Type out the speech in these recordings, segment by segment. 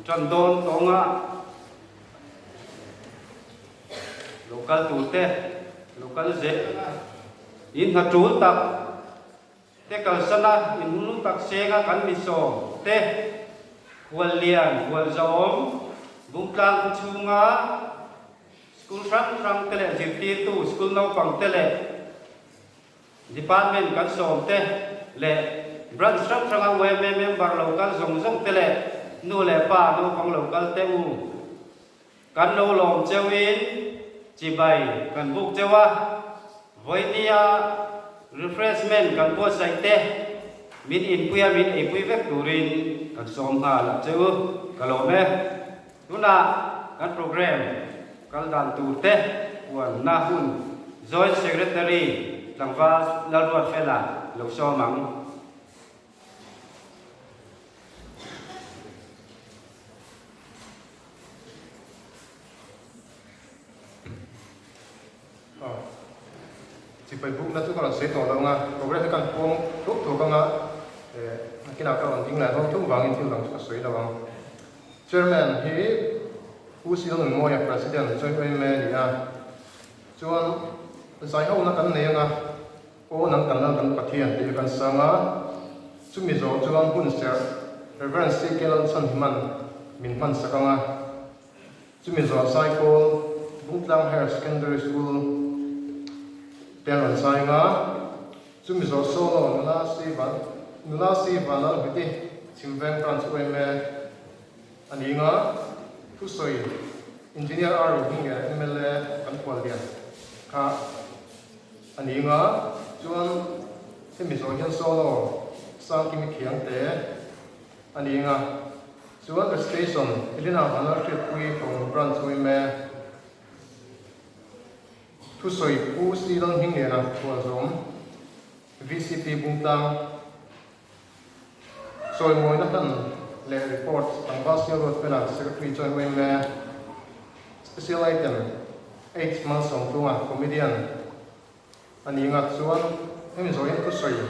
Ṭan dawn tawnga lo kal tur te, lo kal zel anga in hna ṭul tak te kalsana in hun tak senga kan mi sawm te, Khuallian, Hualzawm, Bungtlang khaw chhunga school hrang hrang te leh zirtirtu school naupang te leh Department kan sawm te leh Branch hrang hranga yma member lo kal zawng zawng te leh nu leh pa naupang lo kal te u kan lo lawm cheuhin chibai kan buk cheu a, vawinia refreshment kan buatsaih te min inpui a min eipui vek turin kan sawm nghal a che u, ka lawm e. Tunah kan program kal dan tur te puanna hun Joint Secretary tlangval Lalruatfela lo sawm ang. Chipai bukna chu ka rawn sawi tawh lo ang a, program hi kan puang thuk thuk ang a, nakinah ka rawn ding leh dawn thung vangin thil dang chu ka sawi lo ang. Chairman hi Pu Silnunmawia President Joint Yma a ni a, chuan zaihona kan nei ang a, Aw nang kan lal kan Pathian tih hi kan sang a, chumi zawh chuan hun serh Rev. CK Lalchhanhiman min hman sak ang a, chumi zawh Saikawl Bungtlang Higher Secondary School te an rawn zai ang a, chumi zawh Solo nula si van nula si Vanlalhmiti Chhimveng Branch yma a ni ang a, thusawi Engineer R Rohingya mla kan khuallian kha. A ni nga chuan hemi zawh hian solo Sangkimi Khiang te a ni nga chuan the station Elina Vanlal Hriatpui from Branch Uime Thusawi Pu Si Lalhmingliana Chhualzawm VCP Bungtlang Chawimawina hlan leh report tlangval Sial Road Fela Secretary chuan yma Special Item H Malsawmtlunga Comedian a ni nga chuan hemi zawh hian thusawi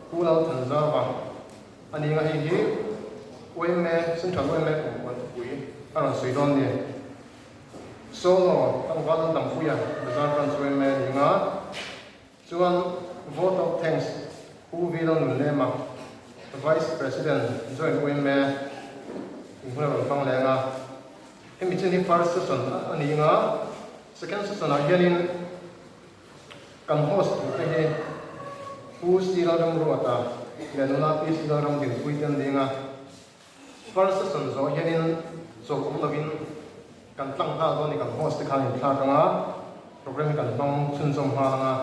Pu Lalthanzava a ni nga hei hi yma Central yma kumpuan thupui a rawn sawi dawn ni. Solo tlangval Laldampuia Bazar Branch yma a ni nga. Chuan vote of thanks Pu V Lalnunlema, Vice President Joint yma in hmun a rawn hmang leng a. Hemi chin hi first session a ni anga, second session ah hianin kan host tur te hi Pu C Lalramruata leh nula Pi C Lalramdinpuii te an ni anga. First session zawh hianin chawlh awm lovin kan tlang nghal dawn a ni, kan host te khan inthlak ang a, program hi kan hmang chhunzawm nghal ang a.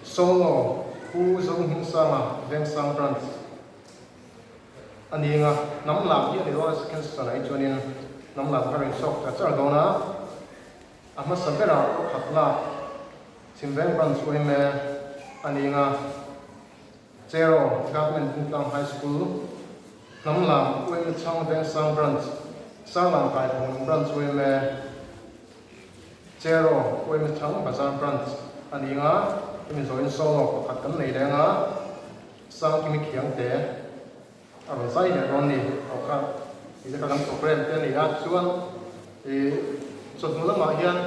Solo, Pu Zohmingsanga, Vengsang Branch a ni ang a, hnam lam hi a ni dawn a, second session ah hi chuanin hnam lam kha a rawn insawk char char dawn a, a hmasa berah aw khat lak Chhimveng Branch yma a ni ang a. Cheraw, Government Bungtlang High School, Hnamlam, yma Chhang Vengsang Branch, Sarlam Kaipawng Branch yma Cheraw, yma Chhang Bazar Branch a ni nga, hemi zawhin solo pakhat kan nei leng a, Sangkimi Khiangte a rawn zai leh dawn ni, aw kha tih te kha kan program te a ni a, chuan ih chawhnu lamah hian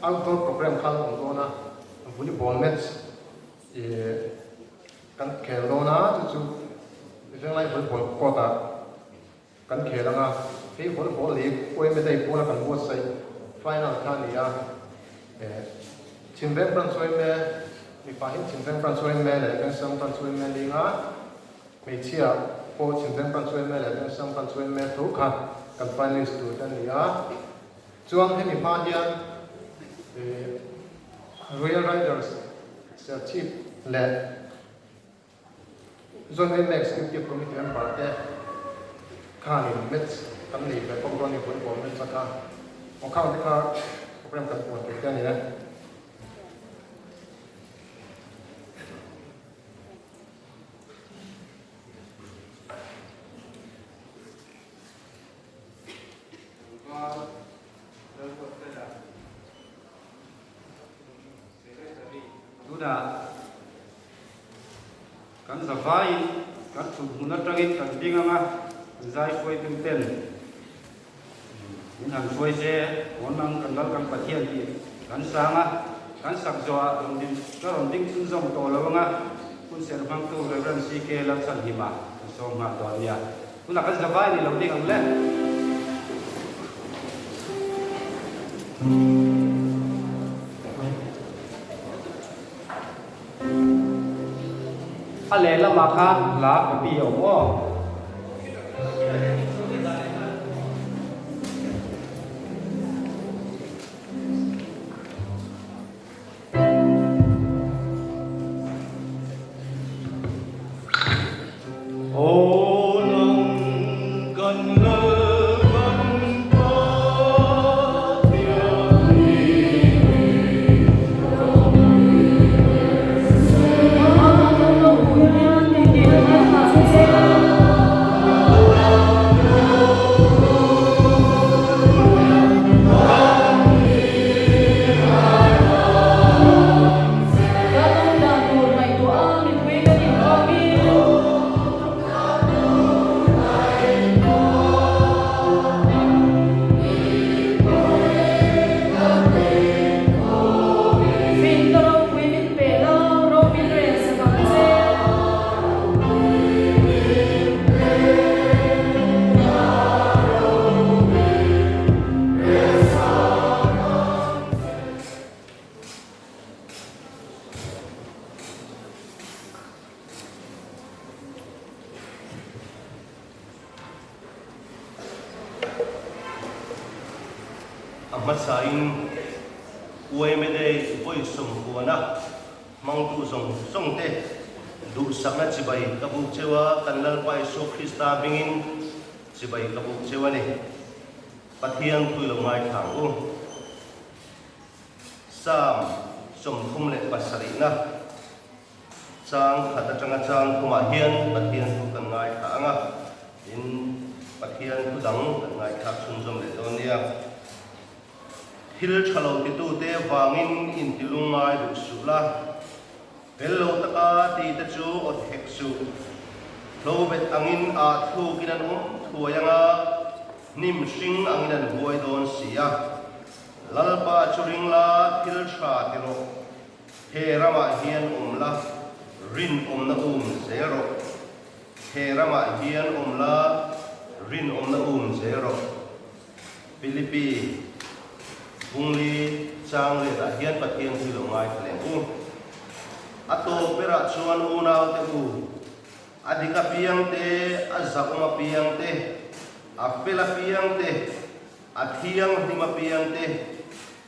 outdoor program kha a lo awm dawn a, volleyball match. Ih kan khel dawn a, chu chu Venglai volleyball court ah kan khel ang a, hei volleyball hi Uaime Day puala kan buatsaih final kha a ni a, eh Chhimveng Branch Uaime mipa hi Chhimveng Branch Uaime leh Vengsang Branch Uaime a ling a, hmeichhia pawh Chhimveng Branch Uaime leh Vengsang Branch Uaime tho kha kan finalist tur te a ni a, chuan hemi hma hian ih Royal Riders Serchhip leh Zone Yma Executive Committee member te khanin match kan nei ve bawk dawn a ni, volleyball match a kha aw khang te kha program kan puan tur te a ni e. Tunah kan zavaiin kan thut hmun atangin kan ding ang a. Zai hruaitu ten min han hruai se, awn ang kan lal kan Pathian tih kan sang a, kan sak zawhah rawn din ka rawn ding chhunzawm tawh lo anga hun serh hmangtu Rev. CK Lalchhanhima kan sawm nghal dawn nia. Tunah kan zavai ni lo ding ang le. A lehlamah khan hla copy a awm aw. Aw nang kan lal kan Pathian A hmasain UMLA vawi sawmkuana hmangtu zawng zawng te duhsakna chibai ka buk cheu a, kan Lalpa Isua Krista hmingin chibai ka buk cheu a ni. Pathian tui lo ngaithla ang u. Psalm 37na chang khat atanga chang thumah hian Pathian thu kan ngaithla ang a, tin Pathian thu dang kan ngaihthlak chhunzawm leh dawn nia. Thil tha lo titute vangin intilung ngai duh suh la, fel lo taka tite chu awt hek suh. Hlo bet angin ah thlukin an awm thuai ang a, hnim hring angin an huai dawn si a. Lalpa chu ring la, thil tha ti rawh. He ramah hian awm la, rinawmna um zel rawh. He ramah hian awm la, rinawmna um zel rawh. Philippi Bungli chang letah hian Pathian hi lo ngaithla leng u. A tawp berah chuan unaute u, a dik apiang te, a zahawm apiang te, a fel apiang te, A thianghlim apiang te,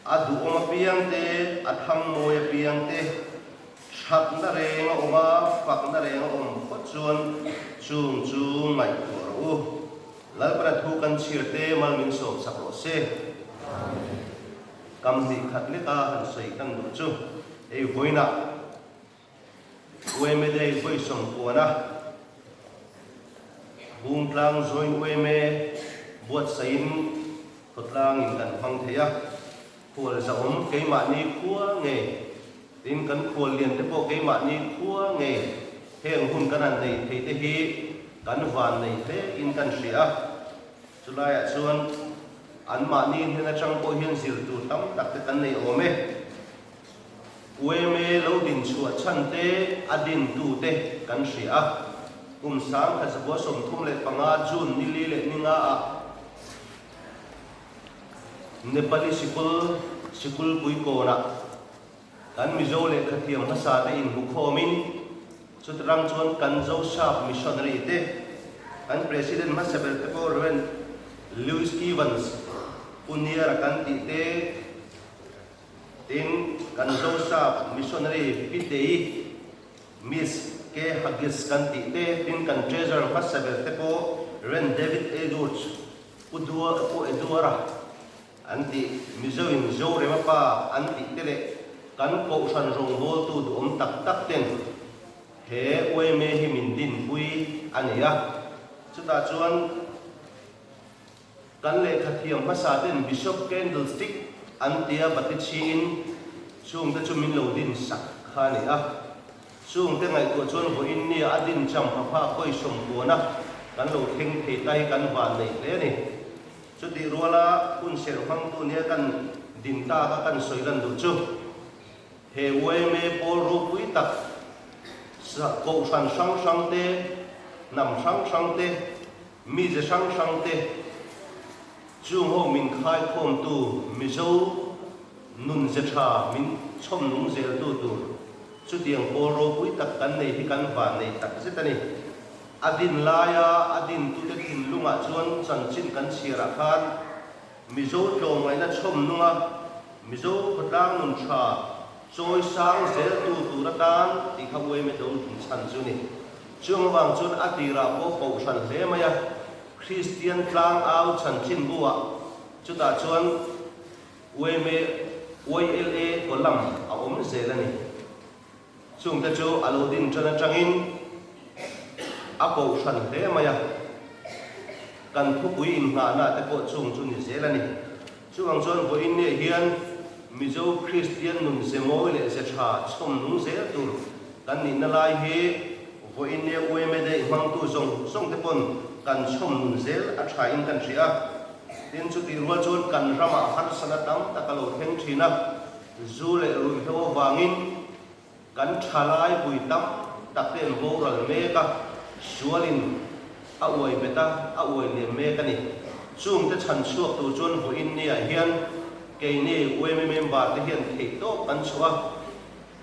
a duhawm apiang te, a thangmawi apiang te, thatna reng a awm a, fakna reng a awm phawt chuan chung chu ngaihtuah rawh u. Lalpana thu kan chhir te mal min sawm sak rawh se. Kam hnih khat leka han sawi kan duh chu hei vawiinah Uemedei vawi sawmpuana Bungtlang Joint Ueme buatsaihin khawtlangin kan hmang thei a, khual zahawm keimahni khua nge tin kan khual lian te pawh keimahni khua nge heng hun kan han nei thei te hi kan van nei hle in kan hria a, chulaiah chuan anmahni hnen atang pawh hian zir tur tam tak te kan nei awm e. Ueme lo din chhuah chhan te, a dintu te kan hria a. Kum 1935 June ni li leh ni nga ah Nepali sikul, sikul puikawnah kan Mizo lehkhathiam hmasa te inhmukhawmin chutirang chuan kan Zosap missionary te, kan President hmasa ber te pawh Rev. Lewis Evans Puniara kan tih te, Tin, kan Zosap Missionary Pitei, Miss K. Haggis kan tih te, tin kan Treasurer hmasa ber te pawh Ren David Edwards, Pu Dua, Pu Eduara an tih, Mizo in Zorema pa an tih te leh kan Kohhran rawngbawltu duhawm tak tak ten he yma hi min dinpui a ni a. Chutah chuan. Kan lehkhathiam hmasa ten Bishop Candlestick an tia bati chhingin chungte chu min lo din sak kha a ni a. Chungte ngaihtuah chuan vawiin nia a din cham pha pha kawi sawm kuan a. Kan lo thleng thei ta hi kan vannei hle a ni. Chutih ruala hun serh hmangtu nia kan din tak a kan sawi lan duh chu he yma pawl ropui tak kohhran hrang hrang te, hnam hrang hrang te, mize hrang hrang te, Chung ho min khaikhawmtu Mizo nun ze tha min chhawm nung zeltu tur chutiang pawl ropui tak kan nei hi kan van nei tak zet a ni. A din laia a dintute thinlungah chuan chanchin kan chhiarah khan Mizo tlawmngaihna chhawm nunga Mizo khawtlang nun tha chawi sang zeltu tur atan tih kha uaime do din chhan chu ni. Chung avang chuan a tirah pawh kohhran hle mai a. Kristian tlang au chanchin buah chutah chuan yma, YLA column a awm zel a ni. Chungte chu a lo din tan atangin a kohhran hle mai a, kan thupui inngahna te pawh chung chu ni zel a ni. Chuvang chuan vawiin nge hian Mizo Kristian nun ze mawi leh ze tha chhawm nung zel tur kan nihna lai hi vawiin nge yma Day hmangtu zawng zawng te pawn kan chhawm nun zel a tha in kan hria a. Tin, chutih rual chuan kan ramah harsatna tam tak a lo thleng thin a, zu leh ruihhlo avangin kan thalai pui tam tak te an boral mek a, sualin a uai bet a, a uai liam mek a ni. Chungte chhan chhuak tur chuan vawiin niah hian keini yma member te hian theihtawp kan chhuah a,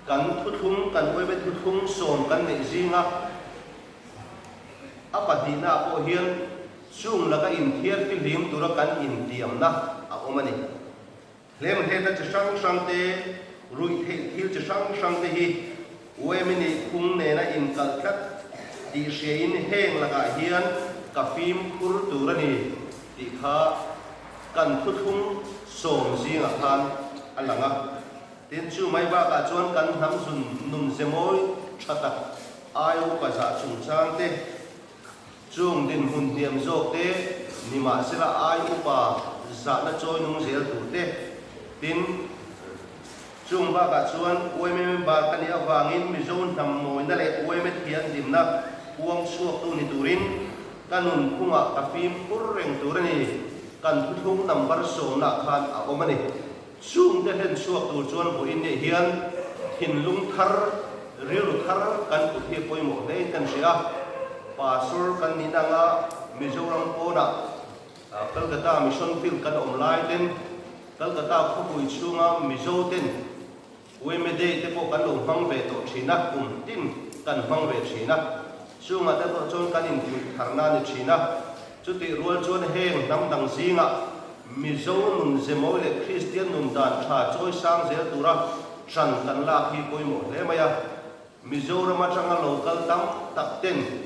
kan thuthlung, kan yma thuthlung sawm kan neih zinga a pahnihnaah pawh hian chung laka inthiar fihlim tura kan intiamna a awm a ni. Hlemhlehna chi hrang hrang te, ruihtheih thil chi hrang hrang te hi yma nih phung nena inkalh tlat tih hriain heng lakah hian ka fimkhur tur a ni tih kha kan thuthlung sawm zingah khan a lang a. Tin, chu mai bakah chuan kan hnam zun nun ze mawi tha tak aia upa zah chungchang te, Chung dinhmun hniam zawk te, nimahsela ai upa zahna chawi nung zel tur te, tin, chung bakah chuan yma member ka nih avangin Mizo hnam mawina leh yma thianghlimna puang chhuaktu ni turin ka nunphungah ka fimkhur reng tur a ni, kan thuthlung number sawmna khan a awm a ni. Chungte hlen chhuak tur chuan vawiin nih hian thinlung thar, rilru thar kan put hi a pawimawh hle in kan hria a. Pastor kan nih na anga Mizoram pawnah Calcutta Mission Field kan awm lai ten Calcutta khawpui chhunga Mizo ten Yma Day te pawh kan lo hmang ve tawh thin a, kum tin kan hmang ve thin a. Chungah te pawh chuan kan inpuih tharna a ni thin a. Chutih rual chuan heng hnam dang zingah Mizo nun ze mawi leh Kristian nun dan tha chawi sang zel tura hran kan lak hi pawimawh hle mai a. Mizoram atanga lo kal tam tak ten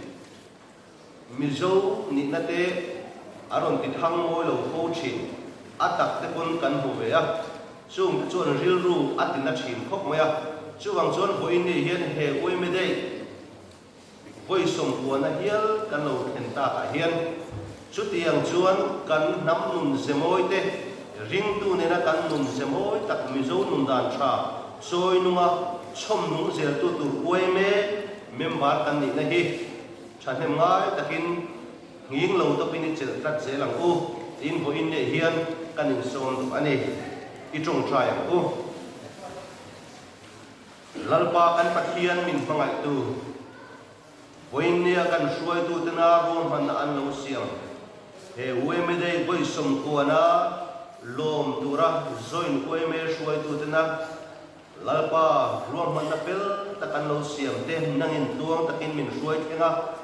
Mizo nihna te a rawn ti thang mawi lo fo thin, a tak te pawn kan hmu ve a, chung te chuan rilru a ti na thin khawp mai a, chuvang chuan vawiin ni hian he uaime daih vawi sawmkuana hial kan lo thlen takah hian chutiang chuan kan hnam nun ze mawi te ringtu nena kan nun ze mawi tak Mizo nun dan tha chawi nunga chhawm nung zeltu tur uaime Member kan nihna hi thahnem ngai takin nghing lo tawpin i chelh tlat zel ang u tiin vawiin leh hian kan insawm duh a ni. I tawngtai ang u. Lalpa kan Pathian min hmangaihtu, vawiin nia kan hruaitutena ruahmanna an lo siam he yma Day vawi sawmkuana lawm tura join yma hruaitutena Lalpa, ruahmanna fel tak an lo siam te nangin tluang takin min hruai thleng a,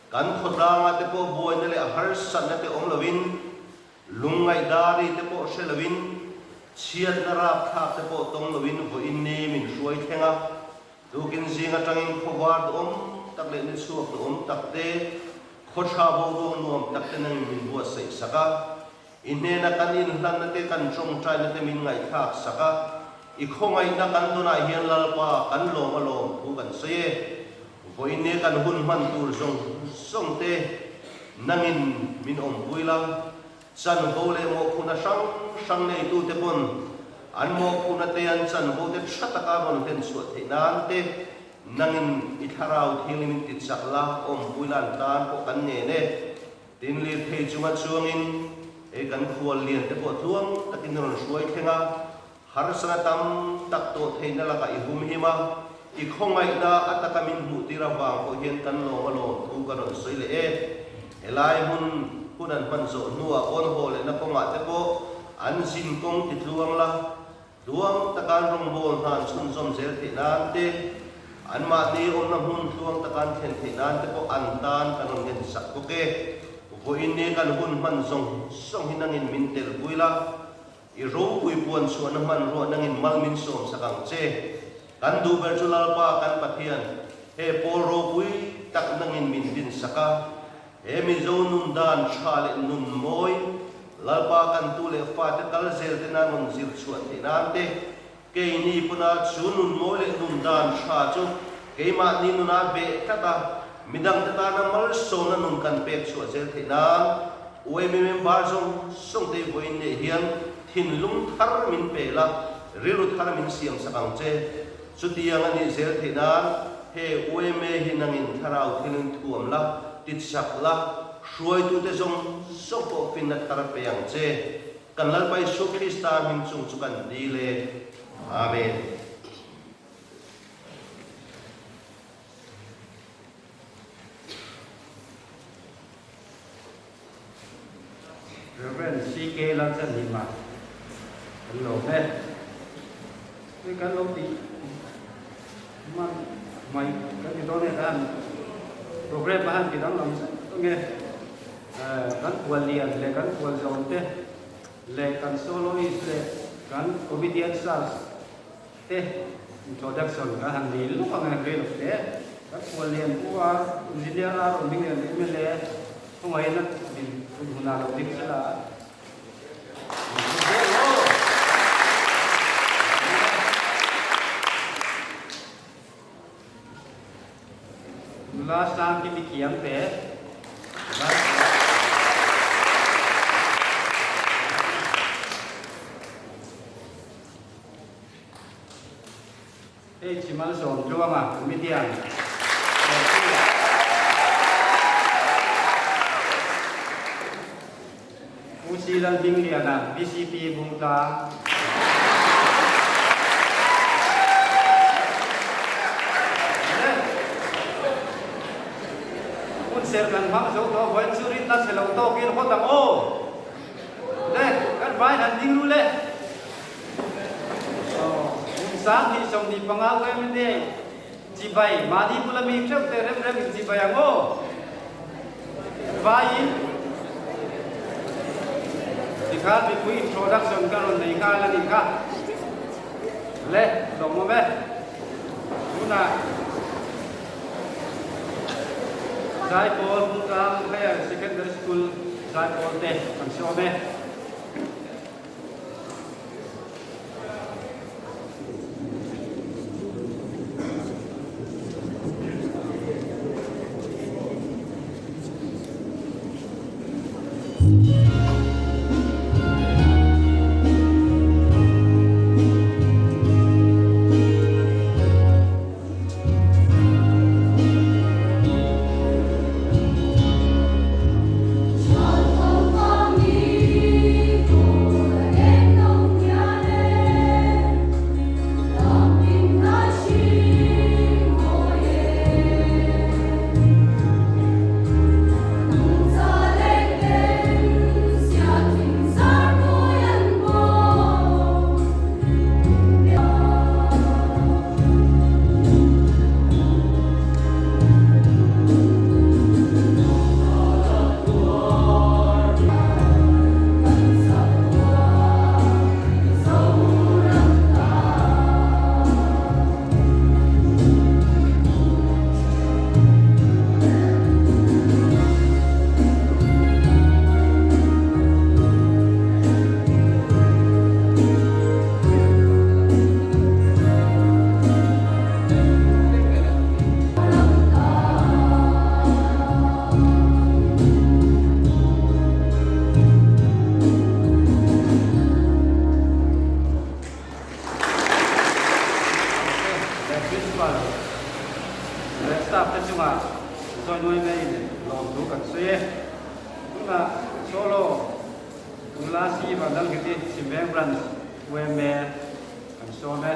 kan khawtlanga te pawh buaina leh harsatna te awm loin, lungngaih-dari te pawh hre loin, chhiatna rapthlak te pawh tawng loin vawiin ni min hruai thleng a, tukin zing atangin khawvar duhawm tak leh ni chhuak duhawm tak te, khawthra boruak nuam tak te nangin min buatsaih sak a. I hnena kan inhlanna te, kan tawngtaina te min ngaihthlak sak a, i khawngaihna kan tunah hian Lalpa kan lawm a lawm thu kan sawi e. Vawiin kan hun hman tur zawng zawng te nangin min awmpui la, chanvo leh mawhphurhna hrang hrang neitute pawn an mawhphurhna te an chanvo te tha taka rawn hlen chhuah theih nan te nangin i thlarau thianghlim in ti chak la, awmpui la an tan pawh kan ngen e. Tin, lirthei chunga chuangin hei kan khual lian te pawh tluang takin a rawn hruai thleng a, harsana tam tak tawh theihna lakah i hum him a, i khawngaihna a taka min hmuh tir avang pawh hian kan lawm a lawm thu ka rawn sawi leh e. Helai hmun hun an hman zawh hnuah pawn haw lehna kawngah te pawh an zin kawng ti tluang la, Tluang taka an rawngbâwl hna an chhunzawm zêl theih nân te, anmahni awmna hmun tluang taka an thlen theih nân te pawh an tân kan rawn ngen sak bawk e. Vawiin ni kan hun hman zawng zawng hi nangin min telpui la, i ropui puan chhuahna hmanrua nangin mal min sawm sak ang che. Kan duh ber chu Lalpa kan Pathian, he pawl ropui tak nangin min din sak a, He Mizo nun dan tha leh nun mawi, Lalpa kan tu leh fate kal zel te nan rawn zir chhuah theih nan te, keini pawna chu nun mawi leh nun dan tha chu keimahni nuna beh tlat a, midangte tana malsawmna nun kan pek chhuah zel theih nan UMM member zawng zawng te vawiin neih hian thinlung thar min pe la, rilru thar min siam sak ang che. Chutiang a nih zel theih nan he UMA hi nangin thlarau thilin thuam la, tichak la, hruaitute zawng zawng pawh finna thar pe ang che. Kan Lalpa Isua Krista hming chung chu kan dil e. Amen. Rev. CK Lalchanhima kan lawm e. Hei kan lo tih hman mai kan ti dawn e khan program a han ti danglam zet ang e. Kan kual lian leh kan kual zawn te leh kan soloist leh kan comedian search te introduction kan han nei lawk ang e rei lo te. Kan kual lian pu a engineer a rawn ding lian mla khawngaihin a din hun hunah lo ding sela. Nula sang khi mithiam te. Hei Chimalsawm Tluanga comedian Pu Si Lalhmingliana BCP Bungtlang. Hun serh kan hmang zo tawh vawiin chu rinna chhe lo tawkin hawt ang aw. Le, kan vaiin han ding ru le. Kum 2025 Women Day chibai mahni bula mi theuh te rem rem in chibai ang aw. Vaiin tikhan mipui introduction ka rawn nei nghal a nih kha. Le, lawm awm e. Tunah Zaipawl Bungtlang Higher Secondary School Zaipawl te kan sawm e. Leh Principal leh staff te chungah zawi nuai maiin lawmthu kan sawi e. Tunah solo nula si Vanlalngeti Chhimveng Branch yma kan sawm e.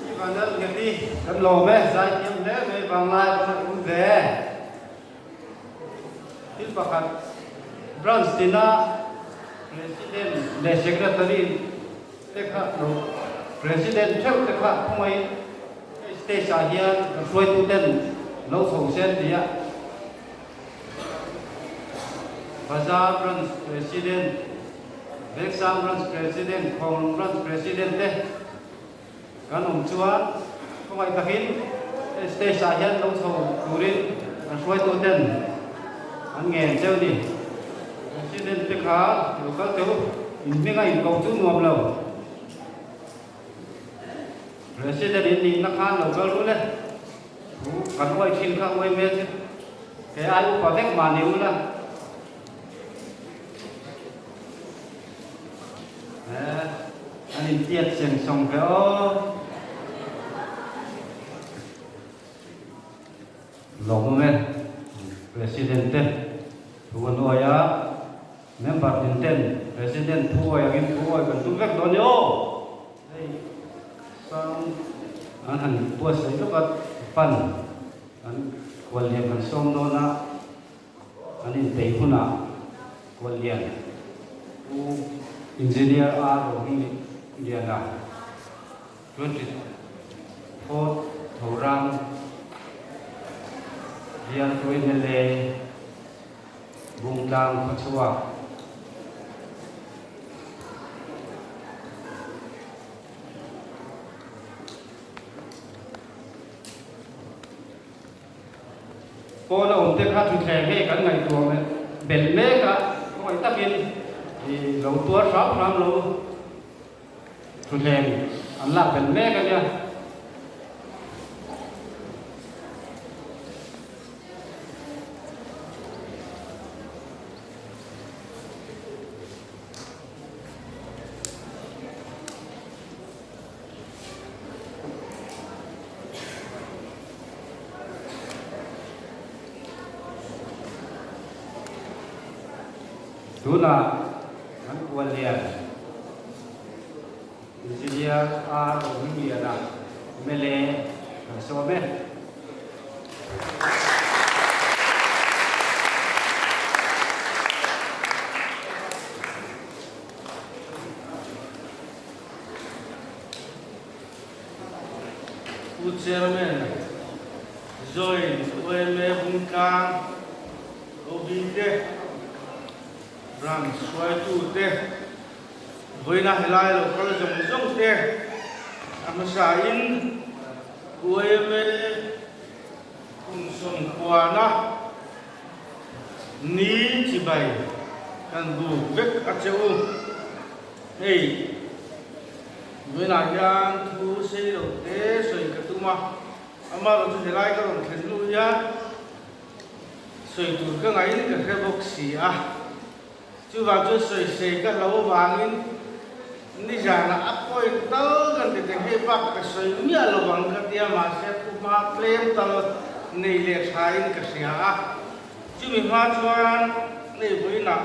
Ivanal Ngeti kan lawm e, zaithiam hle mai vanglai a va awm ve. Thil pakhat branch tina President leh Secretary te kha lo President theuh te kha khawngaih hei stage ah hian kan hruaitu ten lo chho se an ti a. Bazar Branch President, Veksang Branch President, Khawnglung Branch President te. Kan awm chuan khawngaih takin stage ah hian lo chho turin an hruaitu ten an ngen cheu ni. President te kha lo kal teuh in hming a inkoh chu nuam lo. President in nihna khan lo kal rul e. Thu kan uai thin kha uai hmel chu kei ai upa vek mah ni ula. An intiat seng sawng ve aw. Lawmawm e, President te thu an uai a, member tin ten President thu uai angin thu uai kan tum vek dawn ni aw. Hei sang an han buatsaih lawk a, pan an khuallian kan sawm dawn a. An inpeih hunah Kawllian Pu Engineer R. Rohmingliana, 24 Thorang Bialtu mla Bungtlang khawchhuak. Pawn a awm te kha thutthleng hei kan ngaihtuah belh mek a, khawngaih takin i lo tuar hram hram lo thutthleng an lak belh mek a nia. Tunah kan Kuallian Engineer R. Rohmingliana mla kan sawm e. Pu Chairman, Joint yma Bungtlang OB te, Branch hruaitu te, vawiina helai lo kal zawng zawng te a hmasain yma kum sawmkuana ni chibai kan buk vek a che u. Hei, vawiinah hian thu sei lo te sawi ka tum a, amaherawh chu helai ka rawn thlen hnu hian sawi tur ka ngaihin ka hre bawk si a, chuvang chuan sawi sei ka hlo avangin nizanah a point tal kan ti teh hei bak ka sawi miah lo ang ka tia mahse thu hma tlem tal nei leh thain ka hria a, chumi hma chuan hei vawiinah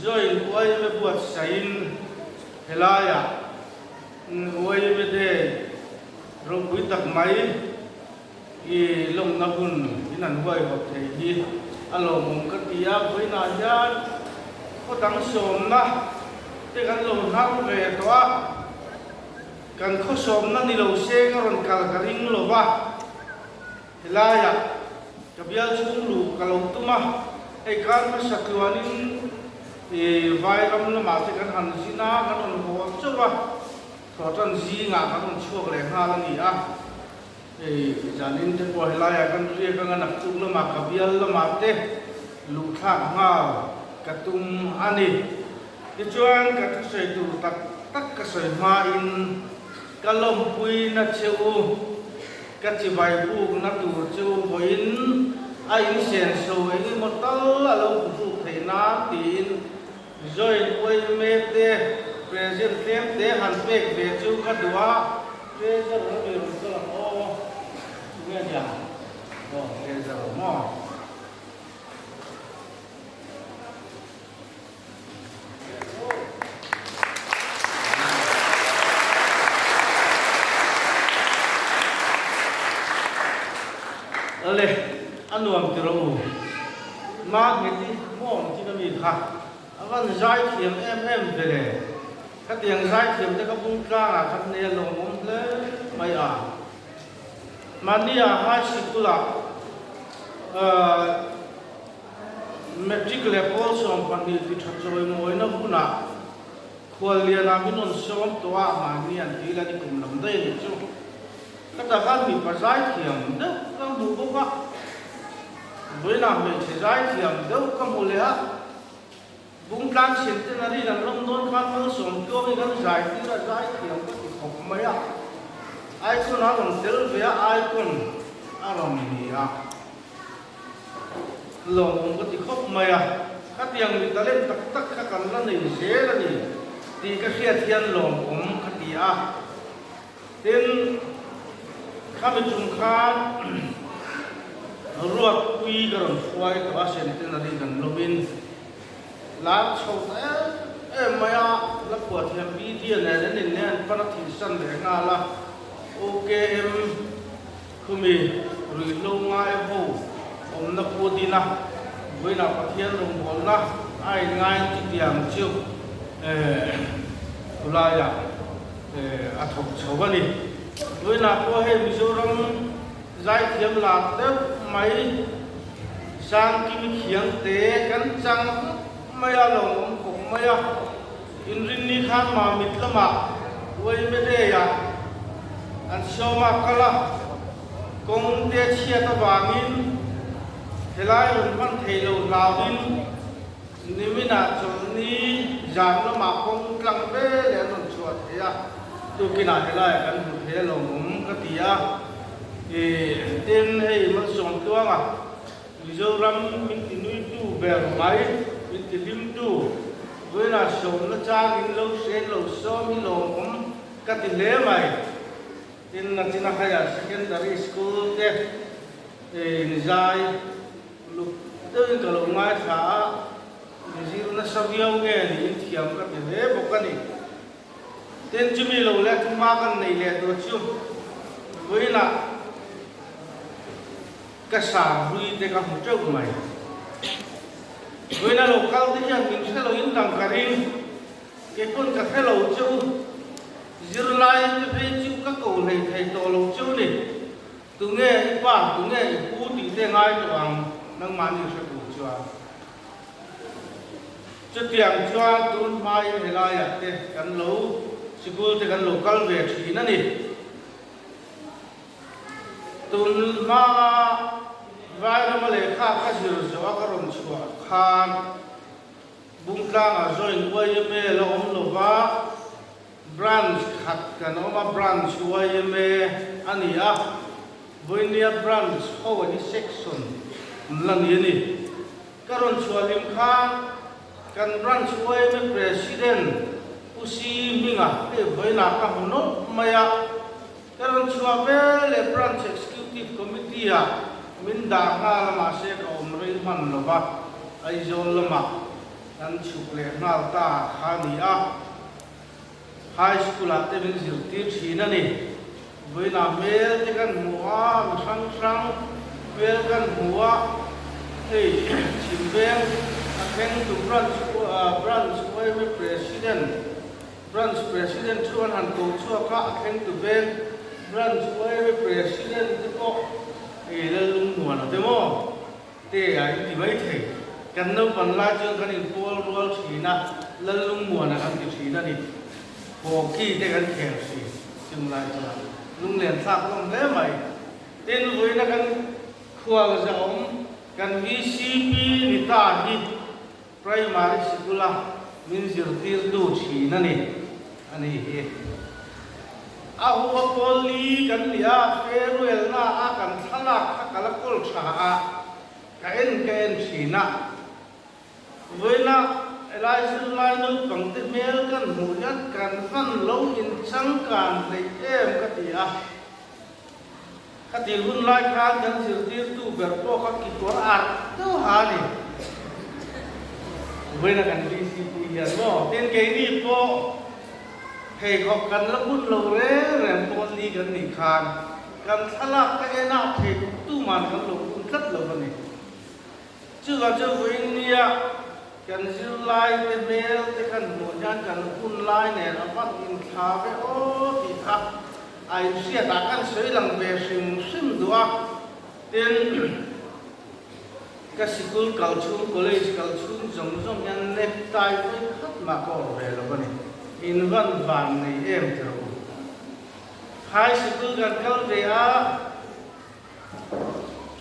Join uaime buatsaihin helaiah uaime day ropui tak mai i lawmna hun in an huaihawt thei hi a lawmawm ka ti a, vawiinah hian khaw dang sawmna te kan lo hnar ve tawh a, kan khaw sawmna ni lo se ka rawn kal ka ring lo va. Helaiah ka bial chhung luh ka lo tum a, hei kar hmasa tluanin i Vairam lamah te kan han zin a, kan rawn haw chauh a, thawhtan zingah kan rawn chhuak leh nghal a ni a. Hei zanin te pawh helaiah kan riak anga naktuk lamah ka bial lamah te luh thlak nghal ka tum a ni. Tichuan ka thusawi tur tak tak ka sawi hmain Ka lawmpuina che u, ka chibai bukna tur che u vawiin a insenso eng emaw tal a lo hmuhruk theih nan tiin Join Uaime te present tlem te han pek ve chu ka duh a. Treasure a mi rawn kal ang aw, tunge nia? Aw, treasure maw? Ale, a nuam ti rawh u. Ma nghet i mawng chin a mi kha a van zai thiam em em ve le. Khatiang zai thiam te ka bung tlangah khan nei a lawmawm hle mai a. Mahnia high sikul ah Matric leh pawl 12 ti tha chawi mawina hunah Khuallianah min rawn sawm tawh a, mahni an tih la ni kum lam daih a nih chu. Ka ta khan mipa zaithiam deuh ka hmu bawk a, vawiinah hmeichhe zaithiam deuh ka hmu leh a, Bungtlang chhim ten a rin an lawm dawn khan malsawm tluang hi kan zai tir a, zaithiam ka ti khawp mai a, icon a rawn tel ve a, icon a rawn ni a, lawmawm ka ti khawp mai a, khatiang mi talent tak tak kha kan la nei zel a ni tih ka hriat hian lawmawm ka ti a. Tin, khami chung khan Ruatpui ka rawn hruai tawh a, Centenary kan lawmin lar chho ta em em mai a, la phuah thiam Bidya nen an inne an pan a thihsan leh nghal a, OKM khumi ruihhlo ngai ho awmna pu dina vawiinah Pathian rawngbawlna a inngai chutiang chu khulaiah a thawk chho a ni. Vawiinah pawh hei Mizoram zaithiam lar deuh mai Sangkimi Khiangte kan chang vek mai a, lo awm khawp mai a. Inrinni khan Mamit lamah Uaimedei-ah an sawm a kal a, kawng te chhiat avangin helai rawn hman thei lo hlauin Niminah chawlhni zan lamah kawng tlang ve leh an rawn chhuah thei a, tukinah helaiah kan hmu thei a lawmawm ka ti a. Ih, tin hei Malsawm Tluanga, Mizoram min ti nuitu ber mai, min ti hlimtu, vawiinah sawmna changin lo hriain lo sawm hi lawmawm ka ti hle mai. Tin, Nachina Higher Secondary School te inzai Uluk deuhin ka lo ngaithla a, mizir nasa viau nge niin thiam ka ti hle bawk a ni. Tin, chumi lo leh thuma kan nei leh tur chu vawiinah ka sar hlui te ka hmu teuh mai. Vawiina lo kal te hian min hre loin tam ka ring, kei pawn ka hre lo cheu, zirlai te phei chu ka ko hlei thei tawh lo cheu ni. Tunge i pa, tunge i pu tih te ngai tawh ang, nangmahni hre tur chuan. Chutiang chuan tun hmain helaiah te kan lo sikul te kan lo kal ve thin a ni. Tun hmaa Vairama lehkha ka zir zawh a ka rawn chhuah khan Bungtlangah join yma la awm lova, Branch khat kan awm a, Branch yma a ni a, Vawinia Branch ho a hi Section la ni a ni. Ka rawn chhuah hlim khan kan Branch yma President Pu Si Hminga hei vawiinah ka hmu nawlh mai a, ka rawn chhuah ve leh Branch Executive Committee ah min dah nghal a mahse ka awm rei hman lo va, Aizawl lamah Kan chhuk leh nghal ta kha a ni a, High School ah te min zirtir thin a ni. Vawiinah hmel te kan hmu a, mi hrang hrang hmel kan hmu a, hei Chhimveng a thlengtu branch branch yma President, Branch President thu an han ko chhuak a, a thlengtu veng branch yma President te pawh hei Lallungmuana te maw? Te a in ti mai thei. Kan naupan lai chuan kan inpawl rual thin a, Lallungmuana kan ti thin a ni. Hockey te kan khel thin chung lai chuan lunglen thlak hlawm hle mai. Tin, vawiina kan khual zahawm kan VCP ni ta hi Primary sikula min zirtirtu thin a ni a ni hi. A hua pawl li kan ni a, farewell-na a kan thlalak kha ka la kawl tha a, ka en ka en thin a. Vawiina helai zirlai naupang te hmel kan hmuh hian kan van lo inchangkan hleih em ka ti a. Khatih hun lai khan kan zirtirtu ber pawh kha kikawr arh deuh ha a ni. Vawiina kan VCP hian maw tin keini pawh pheikhawk kan la hun lo reng reng pawn ni kan nih khan kan thlalak ka en a pheikhawk tuman kan lo hun tlat lo a ni. Chuvang chu vawiin nia kan zirlai te hmel te kan hmuh hian kan hun lai nen a van inthla ve aw tih kha a inhriat ah kan sawi lang ve hrim hrim duh a. Tin, ka sikul kal chhung, college kal chhung zawng zawng hian necktie vawi khat mah ka awrh ve lo a ni. In van van nei em ti rawh u. High sikul kan kal ve a,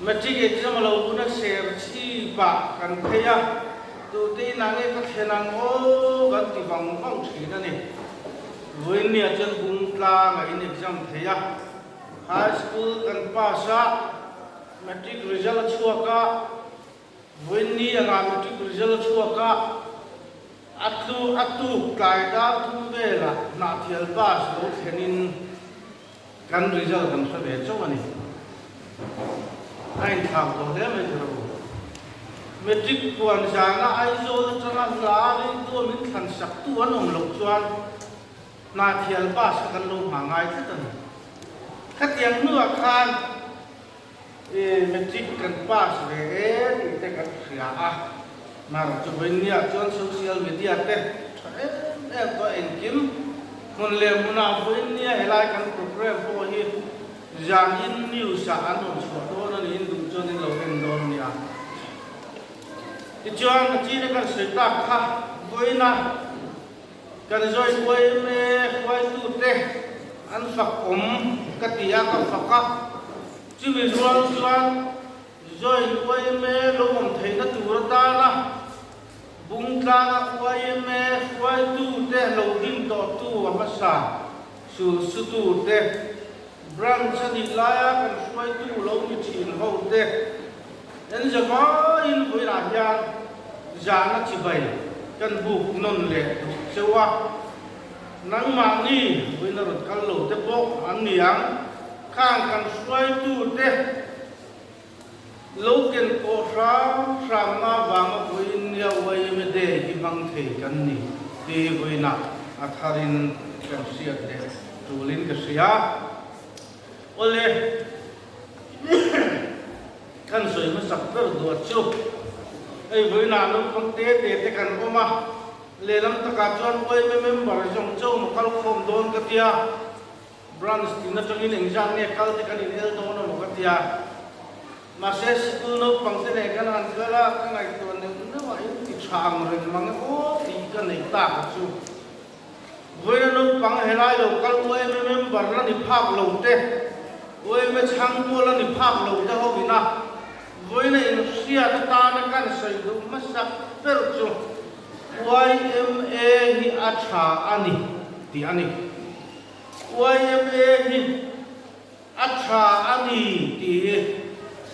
Matric exam a lo hun a ser chi pah kan phei a, tute inah nge ka thlen ang aw kan ti vang vang thin a ni. Vawiinniah chuan bung tlang a in exam thei a, high school kan pass a, matric result a chhuak a, Vawiinni anga matric result a chhuak a, a tlu a tuk tlai dar thum velah Hnahthial bus lo thlenin Kan result kan hre ve chauh a ni. A inthlak tawh hle mai thei rawh u. Matric puan zana Aizawl atanga hla ringtu min thlan saktu an awm loh chuan Hnahthial bus kha kan lo hma ngai tlat a ni. Khatiang hnuah khan Matric kan pass ve e tih te kan hria a, mar chu vawinia chuan social media te tha em em tawh engkim hmun leh hmunah vawinia helai kan program pawh hi zanin news ah an rawn chhuah dawn a niin duh chuan in lo en dawn nia. Tichuan a china kan sawi tak kha vawiina kan zawi kuai mek huaitute an fak awm ka ti a, ka fak a, chumi rual chuan Join yma lo awm theihna tur atana Bungtlanga yma hruaitute lo din tawhtu a hmasa sulsutute, Branch a nih laia kan hruaitu lo ni thin hote en zavaiin vawilah hian zahna chibai kan buk nawn leh duh cheu a, nangmahni vawiin a rawn kal lo te pawh an ni ang. Khang kan hruaitute lo ken kawh hram hramna avanga vawiin nia YMA Day hi hmang thei kan ni tih vawiinah a tharin kan hriat leh tulin ka hria. Awle, kan sawi hmasak ber duah chu hei vawiinah naupang te te te kan awm a, lehlam takah chuan YMA member zawng chaw maw kal khawm dawn ka tia. Branch tin atangin engzat nge kal te kan in el dawn amaw ka tia. Mahse sikul naupang te nen kan han kal a, ka ngaihtuah neuh neuh a, in ti tha ang reng mang e aw tih ka nei tak a chu. Vawiina naupang helai lo kal UMA member la ni phak lo te, UMA chhang pawh la ni phak lo te ho ina vawiina inhriat atana kan sawi duh hmasak ber chu YMA hi a tha a ni tih a ni. YMA hi a tha a ni tih hi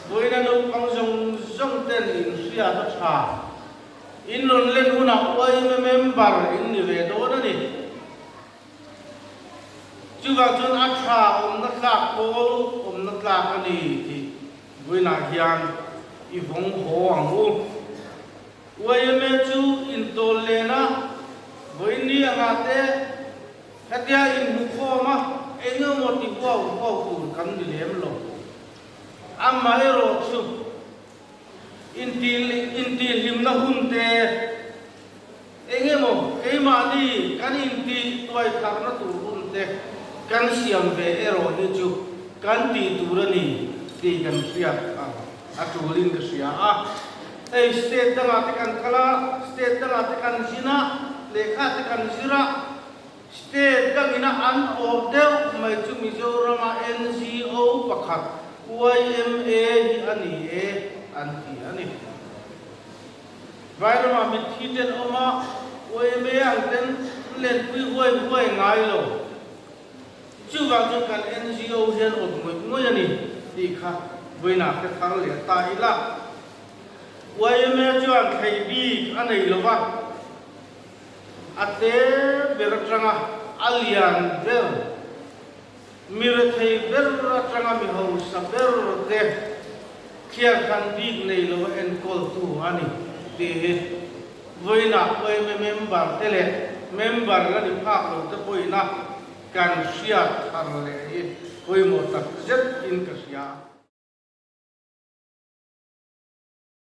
vawiina naupang zawng zawng ten in hriat a tha. In rawn len hunah YMA member in ni ve dawn a ni. Chuvang chuan a tha awmna tlak pawl awmna tlak a ni tih vawiinah hian i vawng haw ang u. YMA chu intawl len a, vawiin ni angah te Hetia inhmukhawm a, eng emaw ti huau huau tur kan ni lem lo. Amaherawh chu, intihhlimna hun te, eng emaw keimahni kan intih tuaitharna tur hun te kan siam ve erawh hi chu kan tih tur a ni tih kan hriat ang a tulin ka hria a. Hei state dangah te kan kal a, state dangah te kan zin a, lehkha te kan zir a, state dangina an awm deuh mai chu Mizorama NGO pakhat YMA hi a ni e an ti a ni. Vairama mitthi ten awm a, YMA ang ten an lenpui huai huai ngai lo. Chuvang chuan kan NGO hian awt ngawih ngawih a ni tih kha vawiinah ka thar leh ta ila. YMA chuan thlei bik a nei lo va, a te ber atanga a lian ber, mi rethei ber atanga mi hausa ber te thliarkhan bik nei lo a enkawltu a ni tih hi vawiinah YMA member te leh member la ni phak lo te pawhin a kan hriat thar leh hi pawimawh tak zet in ka hria.